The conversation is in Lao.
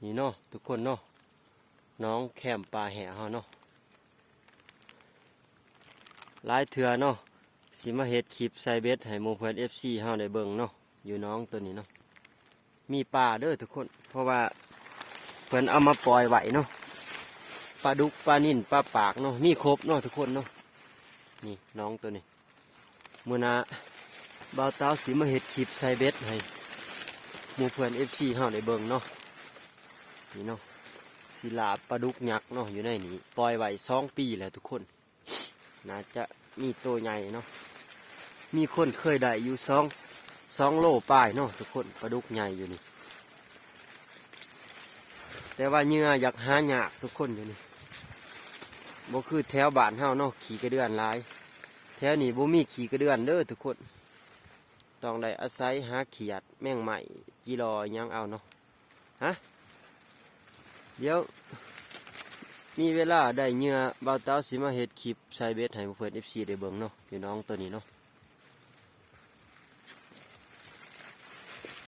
ນີ້ເນາະທຸກຄົນເນາະ ໜອງແຄມປ່າແຫ້ວເຮົາເນາະ. ຫຼາຍເທື່ອເນາະ ຊິມາເຮັດຄລິບໃສ່ເບັດໃຫ້ໝູ່ເພື່ອນເອັຟຊີເຮົາໄດ້ເບິ່ງເນາະ ຢູ່ໜອງໂຕນີ້ເນາະ. ມີປາເດີທຸກຄົນ ເພາະວ່າເພິ່ນເອົາມາປ່ອຍໄວ້ເນາະ ປາດຸກ ປານິນ ປາປາກເນາະ ມີຄົບເນາະທຸກຄົນເນາະ. ນີ້ໜອງໂຕນີ້ ມື້ໜ້າບ່າວເຕົາຊິມາເຮັດຄລິບໃສ່ເບັດໃຫ້ໝູ່ເພື່ອນເອັຟຊີເຮົາໄດ້ເບິ່ງເນາະ. ນີ້ເນາະ ຊິລາບປາດຸກຍັກເນາະ ຢູ່ໃນນີ້ ປ່ອຍໄວ້ສອງປີແລ້ວທຸກຄົນ. ໜ້າຈະມີໂຕໃຫຍ່ເນາະ ມີຄົນເຄີຍໄດ້ຢູ່ສອງ ສອງໂລປາຍເນາະທຸກຄົນ ປາດຸກໃຫຍ່ຢູ່ນີ້. ແຕ່ວ່າເຫຍື່ອຢາກຫາຍາກທຸກຄົນ ຢູ່ນີ້ ບໍ່ຄືແຖວບ້ານເຮົາເນາະ ຂີ້ກະເດືອນຫຼາຍ. ແຖວນີ້ບໍ່ມີຂີ້ກະເດືອນເດີທຸກຄົນ ຕ້ອງໄດ້ອາໄສຫາຂຽດ ແມງໄມ້ ຈີລໍຫຍັງເອົາເນາະ. ຮະ ດຽວມີເວລາໄດ້ເຫຍື່ອ ບ່າວເຕົາຊິມາເຮັດຄລິບໃສ່ເບັດໃຫ້ເພື່ອນເອັຟຊີໄດ້ເບິ່ງເນາະ ຢູ່ໜອງໂຕນີ້ເນາະ.